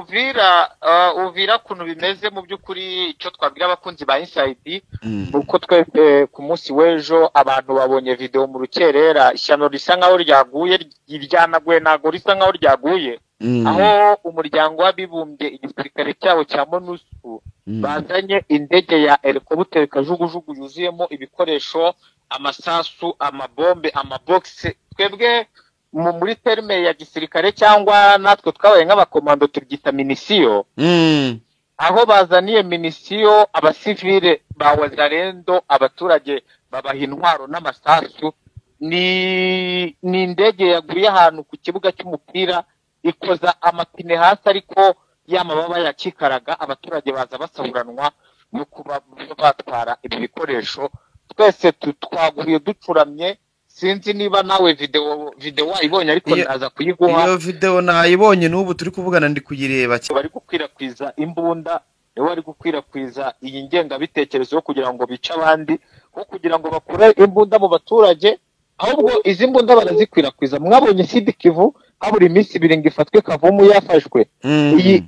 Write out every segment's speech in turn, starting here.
Uvira kuntu bimeze mu by'ukuri icyo twabwira abakunzi ba Inside uko twebwe ku munsi w'ejo abantu babonye video mu rukerera ishyano risa nkaho ryaguye ryanaguye nago risa nkaho ryaguye aho umuryango w'abibumbye igisirikare cyabo cya MONUSCO bazanye indege ya helicopter kajugujugu yuzuyemo ibikoresho, amasasu, amabombe, amaboxe. Twebwe muri terme ya gisirikare cyangwa natwe twabaye nk'abakomando tubyita minisiyo. Aho bazaniye minisiyo abasivile ba Wazalendo, abaturage babaha intwaro n'amasasu. Ni indege yaguye ahantu ku kibuga cy'umupira ikoza amapine hasi, ariko y'amababa yakikaraga, abaturage baza basaburanwa no kuba batwara ibi bikoresho. Twese twaguye ducuramye. Sinzi niba nawe video wayibonye, ariko ndaza kuyiguha. Iyo video nayibonye n'ubu turi kuvugana ndi kuyireba. Bari gukwirakwiza imbunda, nibo bari gukwirakwiza iyi ngengabitekerezo kugira ngo bice abandi, ko kugira ngo bakure imbunda mu baturage. Ahubwo izi mbunda barazikwirakwiza. Mwabonye Sud Kivu habura iminsi ibiri ngo ifatwe, Kavumu yafashwe. Iyi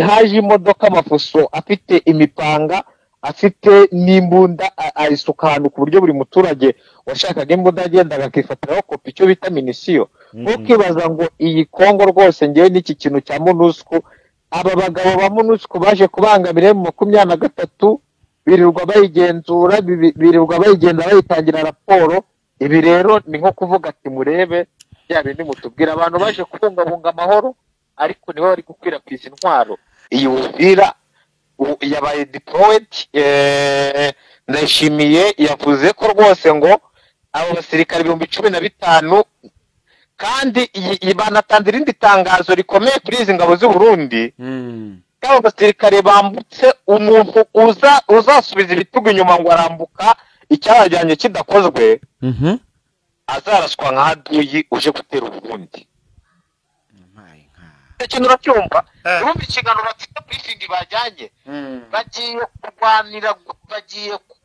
haje imodoka amafuso afite imipanga, afite n'imbunda, ayisuka ahantu ku buryo buri muturage washakaga imbunda agendaga akifatiraho kopi, icyo bita minisiyo. Ukibaza ngo iyi Kongo rwose ngewe n'iki kintu cya MONUSCO, aba bagabo ba MONUSCO baje kubangamira mu 23, birirwa bayigenzura, birirwa bayigenda bayitangira raporo. Ibi rero ni nko kuvuga ati murebe bya bindi mutubwira, abantu baje kubungabunga amahoro ariko nibo bari gukwirakwiza intwaro. Iyi Uvira yabaye deployed. Ndayishimiye yavuze ko rwose ngo abo basirikare 15,000, kandi banatanze irindi tangazo rikomeye kuri izi ngabo z'u Burundi. Abo basirikare bambutse, umuntu uzasubiza ibitugu inyuma ngo arambuka icyabajyanye kidakozwe, azaraswa nka duyi uje gutera Uburundi. Ikintu uracyumva? Urumva ikiganiro bafite briefing bajyanye, bagiye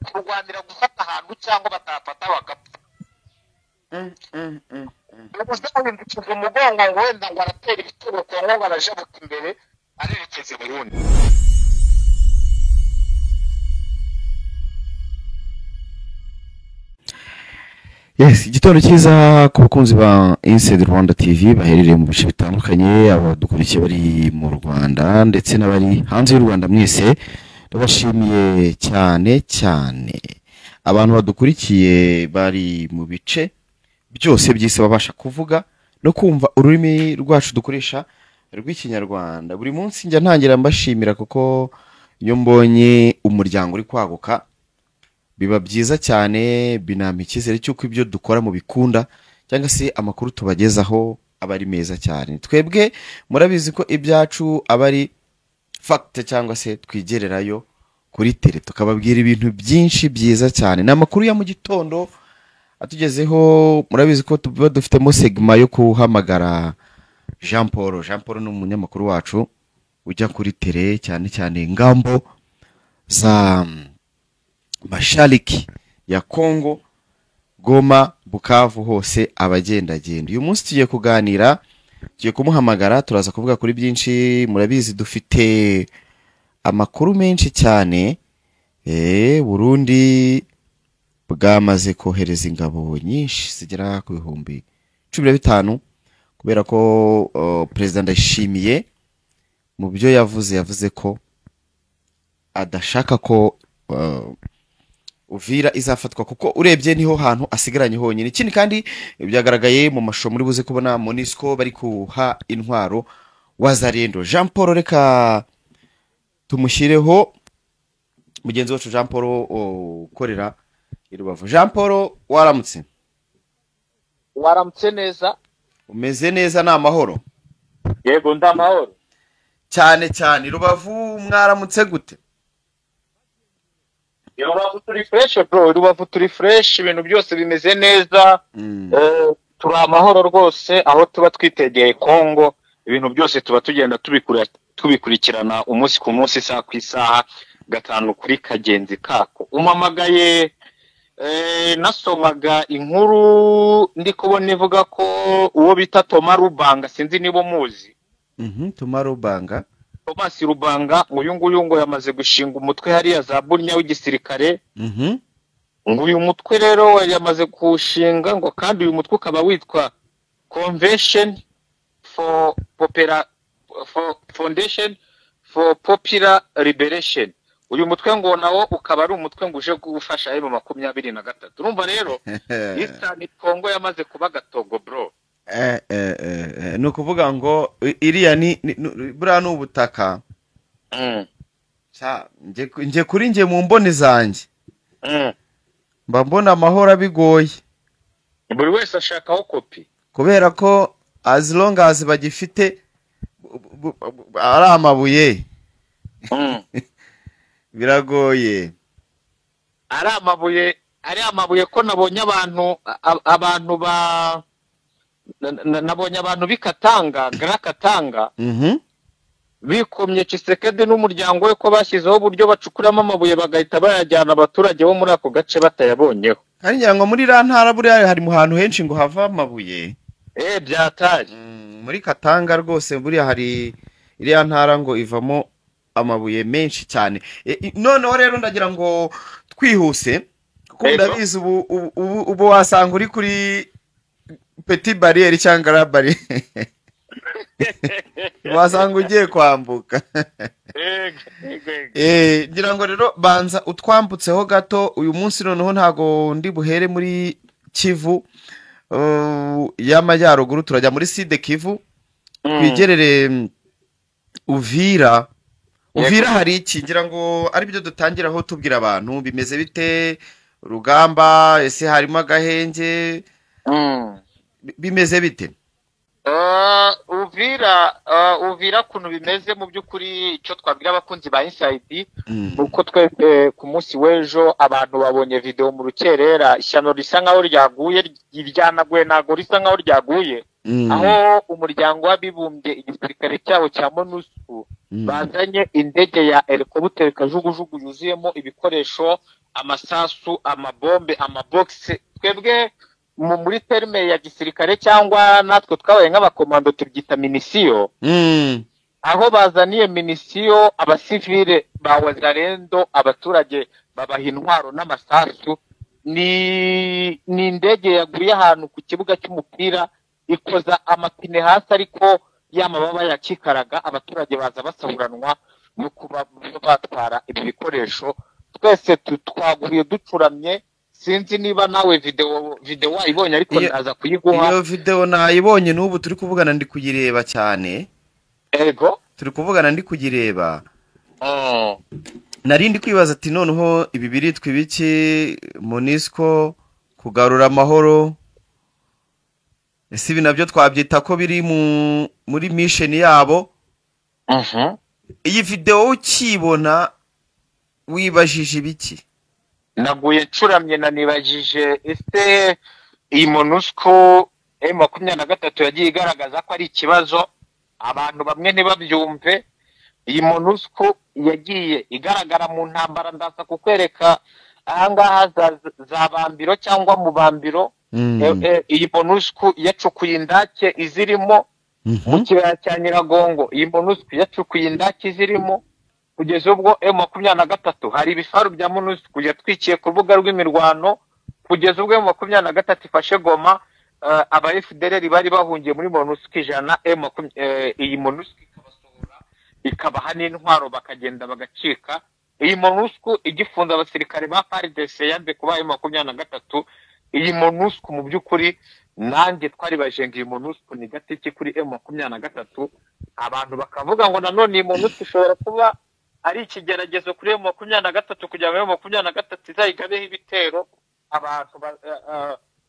kurwanira gufata ahantu cyangwa batafata bagapfa. Uzahindukiza umugongo ngo wenda ngo aratera ibituro Kongo ngo arajabuka imbere arerekeza i Burundi. Yes, igitondo cyiza ku bakunzi ba Inside Rwanda TV baherereye mu bice bitandukanye, abadukurikiye bari mu Rwanda ndetse n'abari hanze y'u Rwanda, mwese ndabashimiye cyane cyane. Abantu badukurikiye bari mu bice byose by'isi babasha kuvuga no kumva ururimi rwacu dukoresha rw'Ikinyarwanda. Buri munsi njya ntangira mbashimira, kuko iyo mbonye umuryango uri kwaguka biba byiza cyane, binampa icyizere cy'uko ibyo dukora mu bikunda cyangwa se amakuru tubagezaho aba ari meza cyane. Twebwe murabizi ko ibyacu aba ari fact, cyangwa se twigererayo kuri tele tukababwira ibintu byinshi byiza cyane. Ni amakuru ya mu gitondo atugezeho. Murabizi ko tuba dufitemo segma yo kuhamagara Jean Paul. Jean Paul ni umunyamakuru wacu ujya kuri tele cyane cyane ngambo za Mashariki ya Kongo, Goma, Bukavu, hose abagendagenda. Uyu munsi tugiye kuganira, tugiye kumuhamagara, turaza kuvuga kuri byinshi. Murabizi dufite amakuru menshi cyane. Burundi bwamaze kohereza ingabo nyinshi zigera ku 15,000, kubera ko President Ndayishimiye mu byo yavuze ko adashaka ko Uvira izafatwa, kuko urebye niho hantu asigaranye honyine. Ikindi kandi byagaragaye mu mashusho muri buze kubona MONUSCO bari kuha intwaro Wazalendo. Jean Paul reka tumushyireho, mugenzi wacu Jean Paul ukorera i Rubavu. Jean Paul, waramutse? Waramutse neza. Umeze neza? Ni amahoro? Yego, ndamahoro cyane cyane. Rubavu mwaramutse gute? Rubavu turi fresh bro, Rubavu turi fresh, ibintu byose bimeze neza. Turi amahoro rwose, aho tuba twitegeye Kongo, ibintu byose tuba tugenda tubikurikirana umunsi ku munsi, isaha ku isaha, gatanu kuri kagenzi kako. Umamagaye nasomaga inkuru ndi kubona ivuga ko uwo bita Thomas Rubanga, sinzi niba umuzi. Thomas Rubanga. Thomas Rubanga, uyu nguyu ngo yamaze gushinga umutwe hariya za Bunya w'igisirikare. Ngo uyu mutwe rero yamaze kuwushinga, ngo kandi uyu mutwe ukaba witwa Convention for Popular for Foundation for Popular Liberation. Uyu mutwe ngo nawo ukaba ari umutwe ngo uje gufasha M23. Urumva rero Eastern Congo yamaze kuba gatogo bro. Ni ukuvuga ngo iriya ni buriya ni ubutaka. Nje kuri nje mu mboni zanjye mba mbona amahoro abigoye, buri wese ashakaho kopi, kubera ko as long as bagifite ari amabuye biragoye. Ari amabuye ko nabonye abantu ba nabonye abantu bikatanga grakatanga bikomye Tshisekedi n'umuryango we ko bashyizeho uburyo bacukuramo amabuye bagahita bayajyana abaturage bo muri ako gace batayabonyeho. Kandi ngira ngo muri rantara buriya hari mu hantu henshi ngo hava amabuye. Byataye. Muri Katanga rwose buriya hari iriya ntara ngo ivamo amabuye menshi cyane. Noneho rero ndagira ngo twihuse kuko ndabizi ubu wasanga uri kuri petit barrière cyangwa la barrière wasanga ugiye kwambuka. Ngira ngo rero banza utwambutseho gato uyu munsi. Noneho ntago ndi buhere muri Kivu y'amajyaruguru, turajya muri Sud Kivu twigerere Uvira. Uvira hari iki? Ngira ngo ari byo dutangiraho tubwira abantu bimeze bite rugamba, ese harimo agahenge, bimeze bite? Uvira kuntu bimeze mu by'ukuri, icyo twabwira abakunzi ba Inside nuko twebwe ku munsi w'ejo abantu babonye video mu rukerera, ishyano risa nkaho ryaguye, ryanaguye ntago risa nkaho ryaguye, aho umuryango w'abibumbye igisirikare cyabo cya MONUSCO bazanye indege ya helicopter kajugujugu yuzuyemo ibikoresho, amasasu, amabombe, amabogisi. Twebwe muri terme ya gisirikare cyangwa natwe twabaye nk'abakomando tubyita minisiyo, aho bazaniye minisiyo abasivile ba Wazalendo, abaturage babaha intwaro n'amasasu. Ni indege yaguye ahantu ku kibuga cy'umupira ikoza amapine hasi, ariko y'amababa yakikaraga, abaturage baza basahuranwa no kuba batwara ibi bikoresho. Twese twaguye ducuramye. Sinzi niba nawe video wayibonye, ariko ndaza kuyiguha. Iyo video nayibonye n'ubu turi kuvugana ndi kuyireba cyane. Ego turi kuvugana ndi kuyireba. Nari ndi kwibaza ati noneho ibi biritwa ibiki, MONUSCO kugarura amahoro, ese ibi nabyo twabyita ko biri muri mission yabo? Iyi video ukibona wibajije ibiki? Naguye ncuramye nanibajije ese iyi MONUSCO M23 yagiye igaragaza ko ari ikibazo, abantu bamwe ntibabyumve. Iyi MONUSCO yagiye igaragara mu ntambara, ndaza kukwereka ahangaha za Bambiro cyangwa mu Bambiro. Iyi MONUSCO yacukuye indake izirimo mu kibaya cya Nyiragongo. Iyi MONUSCO yacukuye indake izirimo kugeza ubwo M23 hari ibifaru bya MONUSCO yatwikiye ku rubuga rw'imirwano, kugeza ubwo M23 ifashe Goma, aba FDLR bari bahungiye muri MONUSCO 100, iyi MONUSCO ikabasohora ikabaha n'intwaro bakagenda bagacika. Iyi MONUSCO igifunza abasirikare ba FARDC yanze kuba M23. Iyi MONUSCO mu by'ukuri nanjye twari bajenga iyi MONUSCO ni gatiki kuri M23. Abantu bakavuga ngo nanone iyi MONUSCO ishobora kuba ari ikigeragezo kuri M23 kugira ngo M23 izayigabeho ibitero, abantu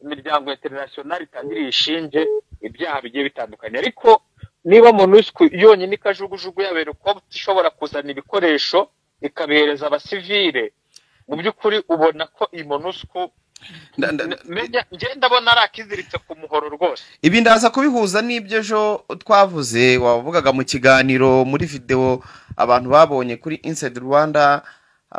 imiryango international itangiriye ishinje ibyaha bigiye bitandukanye. Ariko niba MONUSCO yonyine ikajugujugu yabera uko ishobora kuzana ibikoresho ikabihereza abasivile, mu by'ukuri ubona ko iyi MONUSCO ngenda mbona arakiziritse ku muhoro rwose. Ibi ndaza kubihuza n'ibyo ejo twavuze wavugaga mu kiganiro muri video abantu babonye kuri Inside Rwanda,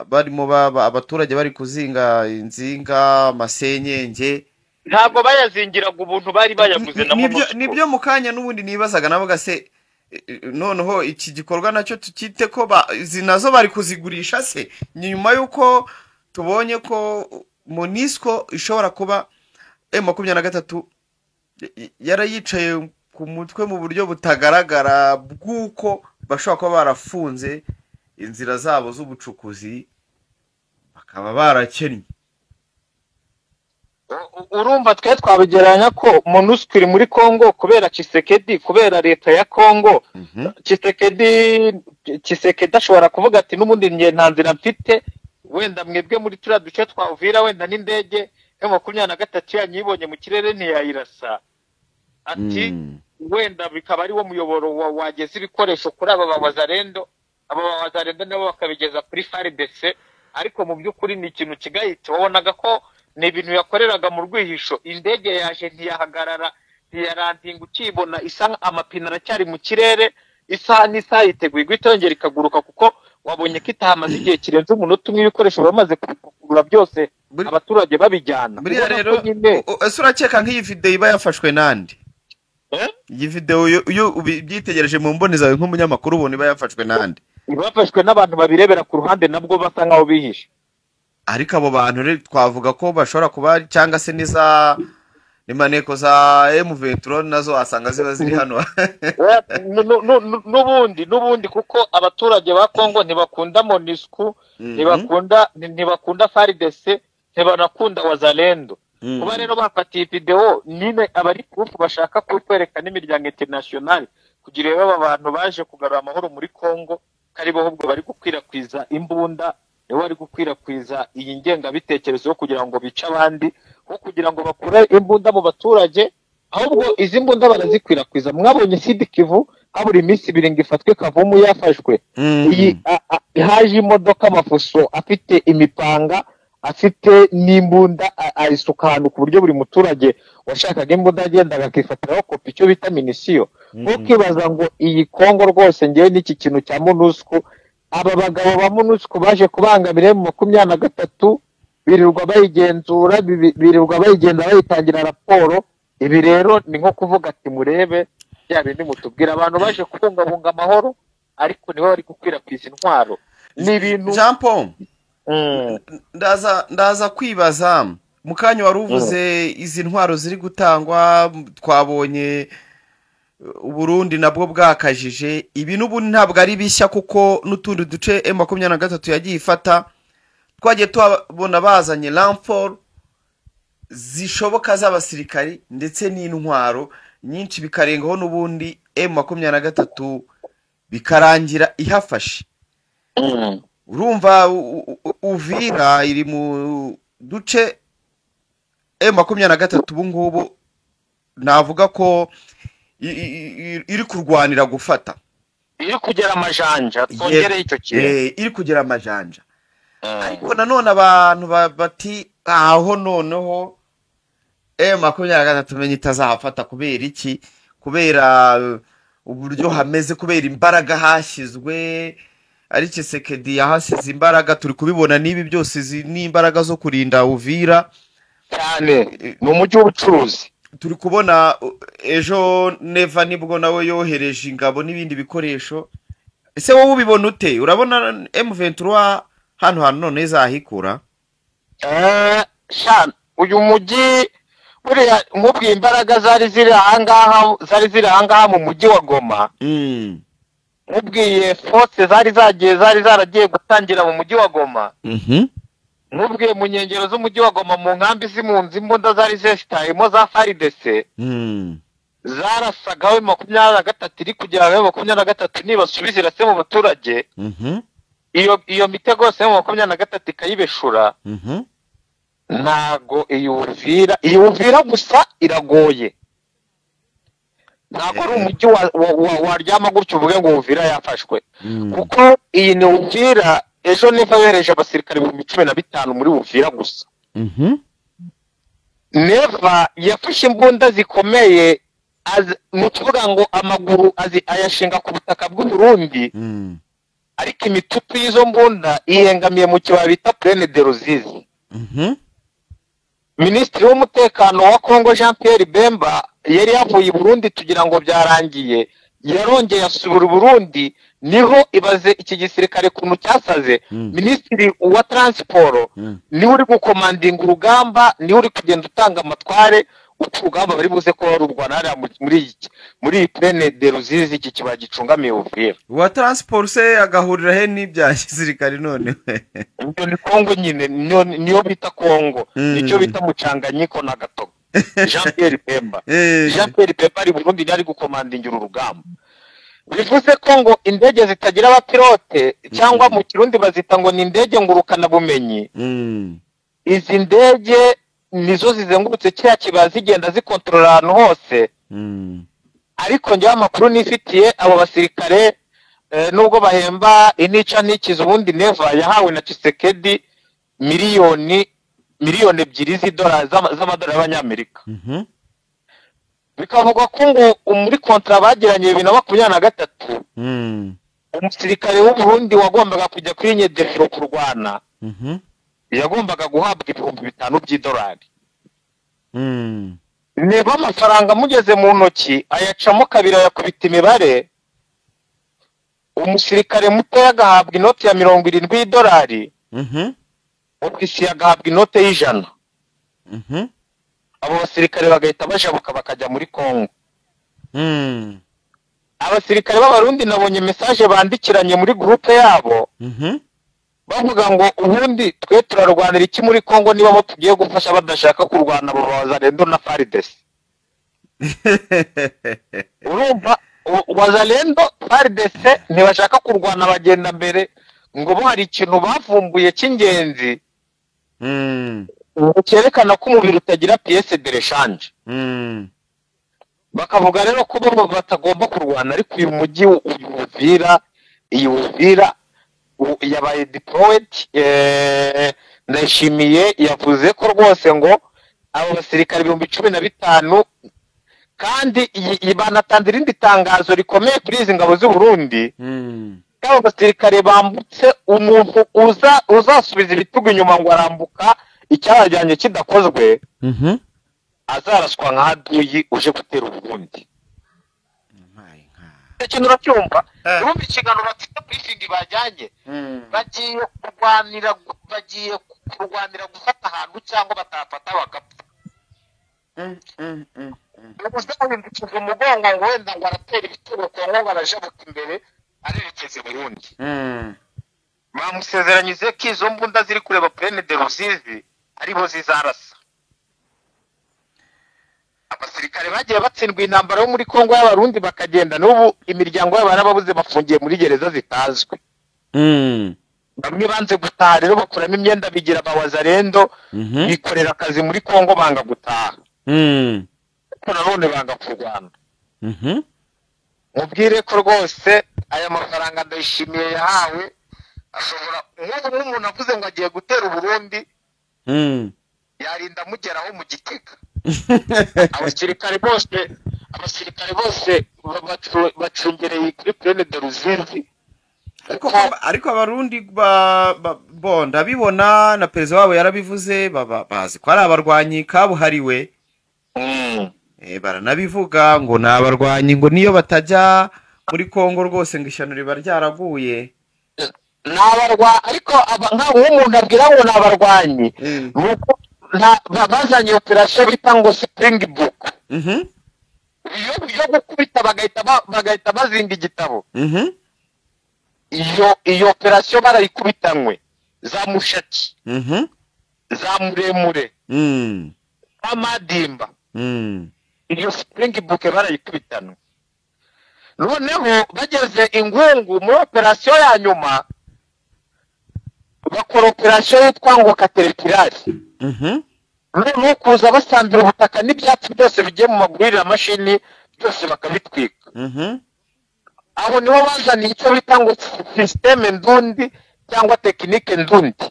barimo abaturage bari kuzinga inzinga amasenyenge, ntabwo bayazingiraga ubuntu, bari bayaguze na MONUSCO. Nibyo mu kanya n'ubundi nibazaga navuga se Noneho iki gikorwa nacyo tukite ko izi nazo bari kuzigurisha se, nyuma y'uko tubonye ko MONUSCO ishobora kuba M23 yarayicaye ku mutwe mu buryo butagaragara bw'uko bashobora kuba barafunze inzira zabo z'ubucukuzi bakaba barakennye. Urumva twe twabigereranya ko MONUSCO iri muri Congo kubera Tshisekedi, kubera leta ya Congo. Tshisekedi ashobora kuvuga ati n'ubundi nge nta nzira mfite, wenda mwebwe muri turiya duce twa Uvira, wenda n'indege ya 23 yanyibonye mu kirere ntiyayirasa, ati wenda bikaba ari wo muyoboro wageza ibikoresho kuri aba bawazarendo, aba bawazarendo nabo bakabigeza kuri FARDC. Ariko mu by'ukuri ni ikintu kigayitse, wabonaga ko ni ibintu yakoreraga mu rwihisho. Indege yaje ntiyahagarara, ntiyarantinga, ukibona isa amapine aracyari mu kirere, isaha n'isaha yiteguye guhita yongera ikaguruka, kuko wabonye ko itahamaze igihe kirenze umunota umwe, ibikoresho bamaze kugura byose abaturage babijyana. Buriya rero ese urakeka nk'iyi video iba yafashwe nande? Iyi video iyo ubyitegereje mu mboni zawe nk'umunyamakuru ubona iba yafashwe nande? Ibafashwe n'abantu babirebera ku ruhande nabwo basa nkaho bihishe. Ariko abo bantu rero twavuga ko bashobora kuba cyangwa se niza nimaneko za M23 nazo wasanga ziba ziri hano. N'ubundi kuko abaturage ba Kongo ntibakunda MONUSCO, ntibakunda FARDC, ntibanakunda Wazalendo. Kuba rero bafatiye video nyine abari proof bashaka kutwereka n'imiryango international kugira ngo aba bantu baje kugarura amahoro muri Kongo karibo ahubwo bari gukwirakwiza imbunda, nibo bari gukwirakwiza iyi ngengabitekerezo yo kugira ngo bice abandi, ko kugira ngo bakure imbunda mu baturage, ahubwo izi mbunda barazikwirakwiza. Mwabonye Sud Kivu habura iminsi ibiri ngo ifatwe, Kavumu yafashwe. Iyi haje imodoka amafuso afite imipanga, afite n'imbunda, ayisuka ahantu ku buryo buri muturage washakaga imbunda agendaga akifatiraho kopi, icyo bita minisiyo. Ukibaza ngo iyi Kongo rwose ngewe n'iki kintu cya MONUSCO, aba bagabo ba MONUSCO baje kubangamira mu 23 birirwa bayigenzura, birirwa bayigenda bayitangira raporo. Ibi rero ni nko kuvuga ati murebe bya bindi mutubwira, abantu baje kubungabunga amahoro ariko nibo bari gukwirakwiza intwaro. Ni ibintu Jean Paul ndaza kwibaza mu kanya wari uvuze izi ntwaro ziri gutangwa, twabonye Burundi nabwo bwakajije ibi n'ubu ntabwo ari bishya, kuko n'utundi duce M23 yagiye ifata twagiye tubona bazanye renfort zishoboka z'abasirikari ndetse n'intwaro nyinshi, bikarengaho n'ubundi M23 bikarangira ihafashe. Urumva Uvira iri mu duce M23 ubu ngubu navuga ko iri kurwanira gufata, iri kugera amajanja, twongereye icyo kintu, iri kugera amajanja. Ariko nanone abantu bati aho noneho M23 menye itazahafata kubera iki? Kubera uburyo hameze, kubera imbaraga hashyizwe, ari Tshisekedi yahasize imbaraga, turi kubibona n'ibi byose n'imbaraga zo kurinda Uvira cyane, ni umujyi w'ubucuruzi. Turi kubona ejo Neva nibwo nawe yohereje ingabo n'ibindi bikoresho. Ese wowe ubibona ute? Urabona M23 hano hantu none izahikura? Uyu mujyi buriya nkubwiye imbaraga zari ziri ahangaha, zari ziri ahangaha mu mujyi wa Goma. Nkubwiye force zari zagiye, zari zaragiye gutangira mu mujyi wa Goma. Nkubwiye mu nkengero z'umujyi wa Goma mu nkambi z'impunzi imbunda zari zesitayemo za FARDC zarasagaho 23 iri kugera mu 23 nibasubiza irase mu baturage. Iyo mitego yose mu 23 ikayibeshura. Ntago iyi Uvira gusa iragoye, ntago ari umujyi waryama gutyo uvuge ngo Uvira yafashwe, kuko iyi ni Uvira ejo Neva yohereje abasirikare 15,000 muri Uvira gusa. Neva yafashe imbunda zikomeye, ni ukuvuga ngo amaguru ayashinga ku butaka bw'u Burundi, ariko imitutu y'izo mbunda ihengamiye mu kibaya bita Plaine de Ruzizi. Minisitiri w'umutekano wa Kongo Jean Pierre Bemba yari yavuye i Burundi tugira ngo byarangiye, Yarongeye asubira Burundi, niho ibaze iki gisirikare kuntu cyasaze. Minisitiri wa transport niwe uri gukomandinga urugamba, niwe uri kugenda utanga amatware uko urugamba bari buze ko rurwana hariya muri plaine de Ruzizi, iki kibaya gicungamiye Uvira. Uwa transport se agahurira he n'ibya gisirikare none? Iyo ni Kongo nyine, niyo bita Kongo, nicyo bita Mucanganyiko na Gatogo. Jean Pierre Bemba, Jean Pierre Bemba ari Burundi, ari gukomandingira urugamba. Bivuze ko ngo indege zitagira abapilote, cyangwa mu Kirundi bazita ngo ni indege ngurukana bumenyi. Izi ndege nizo zizengurutse kiriya kibaya zigenda zikontorora ahantu hose. Ariko njyewe amakuru nifitiye, abo basirikare nubwo bahemba inica n'ikiza, ubundi Neva yahawe na Tshisekedi miliyoni 2 z'idolari z'amadolari y'abanyamerika. Bikavugwa ko ngo muri kontra bagiranye 2023, umusirikare w'u Burundi wagombaga kujya kuri Nyedefro kurwana yagombaga guhabwa 5000 by'idolari. Neba amafaranga amugeze mu ntoki ayacamo kabiri, ayakubita imibare. Umusirikare muto agahabwa inoti ya 70 y'idolari, ofisiye agahabwa inote y'100. Abo basirikare bagahita bajabuka bakajya muri Kongo. Abasirikare b'Abarundi nabonye message bandikiranye muri groupe yabo, bavuga ngo ubundi twe turarwanira iki muri Kongo niba bo tugiye gufasha badashaka kurwana, abo Wazalendo na FARDC. Urumva Wazalendo FARDC ntibashaka kurwana, bagenda mbere ngo bo hari ikintu bavumbuye cy'ingenzi cyerekana ko umubiri utagira pièce de rechange. Bakavuga rero ko bo batagomba kurwana, ariko uyu mujyi Uvira, iyi Uvira yabaye deployed. Ndayishimiye yavuze ko rwose ngo abo basirikare 15,000, kandi banatanze irindi tangazo rikomeye kuri izi ngabo z'u Burundi. Abo basirikare bambutse, umuntu uzasubiza ibitugu inyuma ngo arambuka icyabajyanye kidakozwe, azaraswa nka aduyi uje gutera Uburundi. Ikintu uracyumva? Urumva ikiganiro bafite briefing bajyanye, bagiye kurwanira gufata ahantu cyangwa batafata bagapfa. Uzahindukiza umugongo ngo wenda ngo aratera ibituro Kongo ngo arajabuka imbere arerekeza i Burundi. Bamusezeranyije ko izo mbunda ziri kureba plaine de Ruzizi aribo zizarasa. Abasirikare bagiye batsindwa intambara yo muri Kongo y'Abarundi bakagenda, n'ubu imiryango yabo yarababuze, bafungiye muri gereza zitazwi. Bamwe banze gutaha rero bakuramo imyenda bigira abawazarendo, bikorera akazi muri Kongo banga gutaha. Ariko nanone banga kurwana. Mubwire ko rwose aya mafaranga Ndayishimiye yahawe ashobora, nk'ubu nk'umuntu avuze ngo agiye gutera Uburundi, yarinda amugeraho mu Gitega. Abasirikare bose bacungereye kuri plaine de Ruzizi. Ariko Abarundi bo ndabibona na perezida wabo yarabivuze, bazi ko ari abarwanyi kabuhariwe. Baranabivuga ngo ni abarwanyi, ngo niyo batajya muri Kongo rwose ngo ishyano riba ryaraguye. Ariko nk'umuntu abwira ngo ni abarwanyi, nuko bazanye operation bita ngo Springbok. Iyo gukubita bagahita bazinga igitabo. Iyo operation barayikubitanywe za Mushaki, za Muremure, Amadimba. Iyo Springbok barayikubitanwe. Noneho bageze Ingungu muri operation ya nyuma, bakora operation yitwa ngo Caterpillar. Noneho kuza basandura ubutaka n'ibyatsi byose bigiye mu magurira mashini byose bakabitwika. Aho niho bazaniye icyo bita ngo systeme ndundi cyangwa technique ndundi.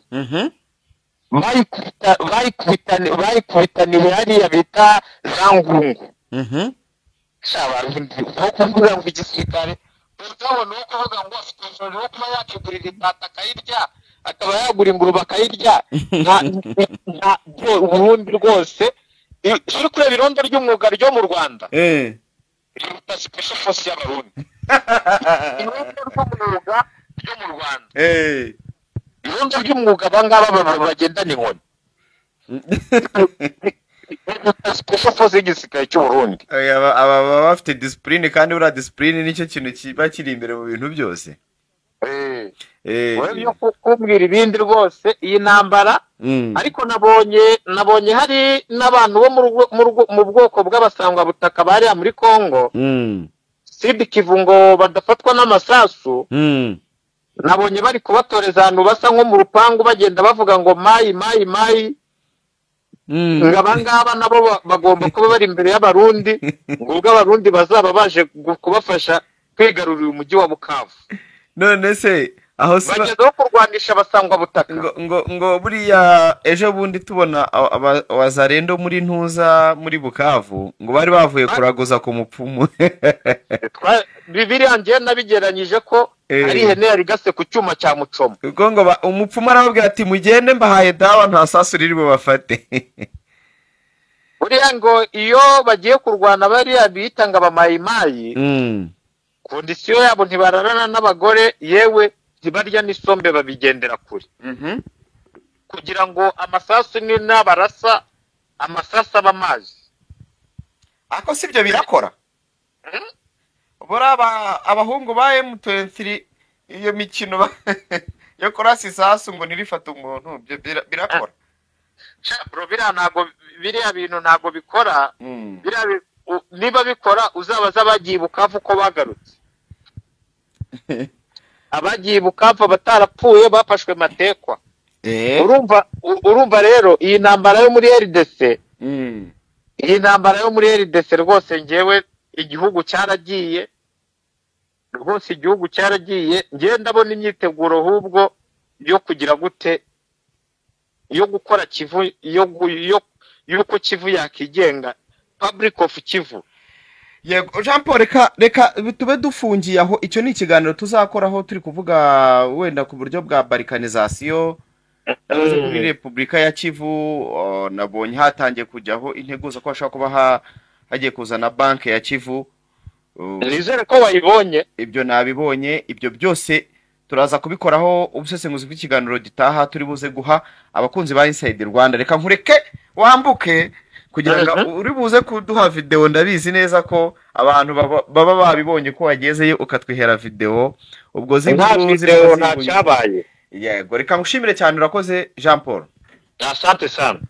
Bayikubitaniwe hariya bita za Ngungu. Abarundi aho kuvuga ngo igisirikare urabona uwo kuvuga ngo afite ubushobozi bwo kuba yakigurira imbata akayirya, akaba yagura ingurube akayirya. Uburundi rwose uri kureba irondo ry'umwuga ryo mu Rwanda, Riruta special force y'Abarundi. Irondo ry'umwuga ryo mu Rwanda, irondo ry'umwuga abangaba bagendana inkoni, riruta special force y'igisirikare cy'u Burundi. Aba baba bafite discipline, kandi buriya discipline nicyo kintu kiba kiri imbere mu bintu byose. Wowe byo kumbwira ibindi rwose, iyi ntambara, ariko nabonye hari n'abantu bo mu bwoko bw'abasangwabutaka bariya muri Kongo, Sud Kivu, ngo badafatwa n'amasasu. Nabonye bari kubatoreza ahantu basa nko mu rupangu, bagenda bavuga ngo mayi mayi mayi, ngo abangaba nabo bagomba kuba bari imbere y'Abarundi, ngo ubwo Abarundi bazaba baje kubafasha kwigarurira umujyi wa Bukavu. None se aho si Bagezeho kurwanisha abasangwabutaka. Ngo buriya ejo bundi tubona Wazalendo muri ntuza muri Bukavu, ngo bari bavuye kuraguza ku mupfumu. Biriya njye nabigeranyije ko ari ihene yarigase ku cyuma cya mucomo. Kuko ngo umupfumu arababwira ati mugende mbahaye dawa, nta sasu riri bubafate. Buriya ngo iyo bagiye kurwana, bariya bita ngo abamayimayi, condition yabo ntibararana n'abagore, yewe ntibarya n'isombe, babigendera kure kugira ngo amasasu ni n'abarasa amasasu aba amazi. Ako si byo birakora? Buriya abahungu ba M23, iyo mikino yo kurasa isasu ngo ntirifate umuntu, ibyo birakora? Sha, bro, biriya ntabwo, biriya bintu ntabwo bikora. Biriya niba bikora, uzabaza abagiye i Bukavu uko bagarutse. Abagiye i Bukavu batarapfuye bafashwe matekwa. Urumva rero iyi ntambara yo muri RDC, iyi ntambara yo muri RDC rwose, ngewe igihugu cyaragiye rwose, igihugu cyaragiye. Ngewe ndabona imyiteguro ahubwo yo kugira gute, yo gukora Kivu, yo yuko Kivu yakigenga, Republic of Kivu. Yego Jean Paul, reka tube dufungiye aho. Icyo ni ikiganiro tuzakoraho, turi kuvuga wenda ku buryo bwa balkanisation kuri Repubulika ya Kivu. Nabonye hatangiye kujyaho integuza ko hashobora kuba hagiye kuzana banki ya Kivu. Nizere ko wayibonye. Ibyo nabibonye. Ibyo byose turaza kubikoraho ubusesenguzi bw'ikiganiro gitaha turi buze guha abakunzi ba Inside Rwanda. Reka nkureke wambuke kugira ngo uri buze kuduha video. Ndabizi neza ko abantu baba babibonye ko wagezeyo, ukatwihera video ubwo Nta z'inkuru video zirimo nta zivuye. cyabaye. Yego, reka ngushimire cyane, urakoze Jean Paul. Asante sana.